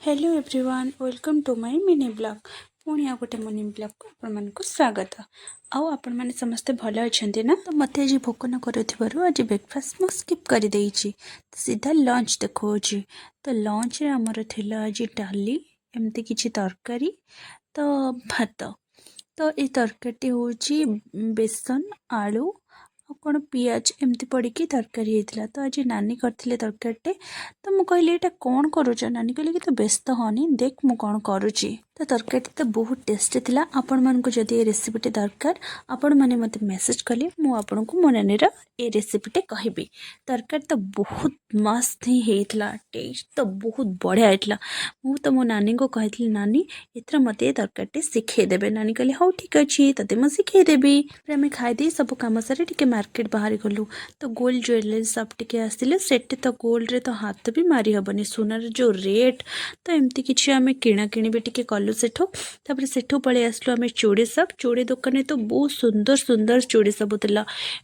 Hello everyone, welcome to my mini vlog. ପୁଣି ଆଉ ଗୋଟେ ମିନି ବ୍ଲଗ୍କୁ ଆପଣମାନଙ୍କୁ ସ୍ୱାଗତ। ଆଉ ଆପଣମାନେ ସମସ୍ତେ ଭଲ ଅଛନ୍ତି ନା? ତ ମୋତେ ଆଜି ଭୋକ ନ କରୁଥିବାରୁ ଆଜି ବ୍ରେକଫାଷ୍ଟ ମୁଁ ସ୍କିପ୍ କରିଦେଇଛି। ସିଧା ଲଞ୍ଚ ଦେଖାଉଛି। ତ ଲଞ୍ଚରେ ଆମର ଥିଲା ଆଜି ଡାଲି, ଏମିତି କିଛି ତରକାରୀ, ତ ଭାତ। ତ ଏ ତରକାରୀଟି ହେଉଛି ବେସନ, ଆଳୁ ଆଉ କ'ଣ ପିଆଜ ଏମିତି ପଡ଼ିକି ତରକାରୀ ହେଇଥିଲା। ତ ଆଜି ନାନୀ କରିଥିଲେ ତରକାରୀଟେ। ତ ମୁଁ କହିଲି, "ଏଇଟା କ'ଣ କରୁଛ?" ନାନୀ କହିଲେ କି, "ତୁ ବ୍ୟସ୍ତ ହନି, ଦେଖ ମୁଁ କ'ଣ କରୁଛି।" ତ ତରକାରୀଟି ତ ବହୁତ ଟେଷ୍ଟି ଥିଲା। ଆପଣମାନଙ୍କୁ ଯଦି ଏ ରେସିପିଟି ଦରକାର, ଆପଣମାନେ ମୋତେ ମେସେଜ୍ କଲେ ମୁଁ ଆପଣଙ୍କୁ ମୋ ନାନୀର ଏ ରେସିପିଟି କହିବି। ତରକାରୀ ତ ବହୁତ ମସ୍ତ ହିଁ ହେଇଥିଲା, ଟେଷ୍ଟ ତ ବହୁତ ବଢ଼ିଆ ହେଇଥିଲା। ମୁଁ ତ ମୋ ନାନୀଙ୍କୁ କହିଥିଲି, "ନାନୀ, ଏଥର ମୋତେ ଏ ତରକାରୀଟି ଶିଖେଇ ଦେବେ।" ନାନୀ କହିଲେ, "ହଉ, ଠିକ୍ ଅଛି, ତୋତେ ମୁଁ ଶିଖେଇ ଦେବି।" ତାପରେ ଆମେ ଖାଇଦେଇ ସବୁ କାମ ସାରି ଟିକେ ମାର୍କେଟ ବାହାରି ଗଲୁ। ତ ଗୋଲ୍ଡ ଜୁଏଲାରୀ ସପ୍ ଟିକେ ଆସିଲେ। ସେଠି ତ ଗୋଲ୍ଡରେ ତ ହାତ ବି ମାରି ହେବନି, ସୁନାର ଯେଉଁ ରେଟ୍। ତ ଏମିତି କିଛି ଆମେ କିଣାକିଣି ବି ଟିକେ କଲୁ ସେଠୁ। ତାପରେ ସେଠୁ ପଳେଇ ଆସିଲୁ ଆମେ ଚୁଡ଼ି ସପ୍। ଚୁଡ଼ି ଦୋକାନରେ ତ ବହୁତ ସୁନ୍ଦର ସୁନ୍ଦର ଚୁଡ଼ି ସବୁ ଥିଲା,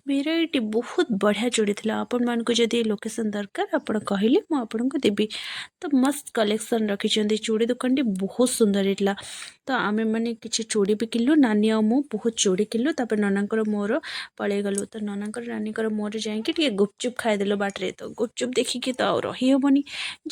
ଭେରାଇଟି ବହୁତ ବଢ଼ିଆ ଚୁଡ଼ି ଥିଲା। ଆପଣମାନଙ୍କୁ ଯଦି ଲୋକେସନ୍ ଦରକାର, ଆପଣ କହିଲେ ମୁଁ ଆପଣଙ୍କୁ ଦେବି। ତ ମସ୍ତ କଲେକ୍ସନ୍ ରଖିଛନ୍ତି। ଚୁଡ଼ି ଦୋକାନଟି ବହୁତ ସୁନ୍ଦର ହେଇଥିଲା। ତ ଆମେମାନେ କିଛି ଚୁଡ଼ି ବି କିଣିଲୁ। ନାନୀ ଆଉ ମୁଁ ବହୁତ ଚୁଡ଼ି କିଣିଲୁ। ତାପରେ ନନାଙ୍କର ମୋର ପଳେଇଗଲୁ। ତ ନନାଙ୍କର, ନାନୀଙ୍କର ମୋର ଯାଇକି ଟିକେ ଗୁପଚୁପ୍ ଖାଇଦେଲୁ ବାଟରେ। ତ ଗୁପଚୁପ୍ ଦେଖିକି ତ ଆଉ ରହିହେବନି,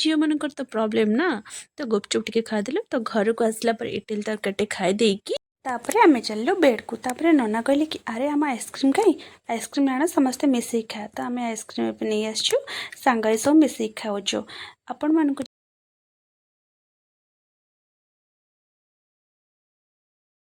ଝିଅମାନଙ୍କର ତ ପ୍ରୋବ୍ଲେମ୍ ନା। ତ ଗୁପଚୁପ୍ ଟିକେ ଖାଇଦେଲୁ। ତ ଘରକୁ ଆସିଲା ପରେ ଇଟିଲି ତରକାରୀଟେ ଖାଇ ଦେଇକି ତାପରେ ଆମେ ଚାଲିଲୁ ବେଡ଼କୁ। ତାପରେ ନନା କହିଲେ କି, "ଆରେ, ଆମ ଆଇସ୍କ୍ରିମ୍ କାଇଁ? ଆଇସ୍କ୍ରିମ୍ ଆଣ, ସମସ୍ତେ ମିଶିକି ଖାଇବା।" ତ ଆମେ ଆଇସ୍କ୍ରିମ୍ ଏବେ ନେଇ ଆସିଛୁ, ସାଙ୍ଗରେ ସବୁ ମିଶିକି ଖାଉଛୁ। ଆପଣମାନଙ୍କୁ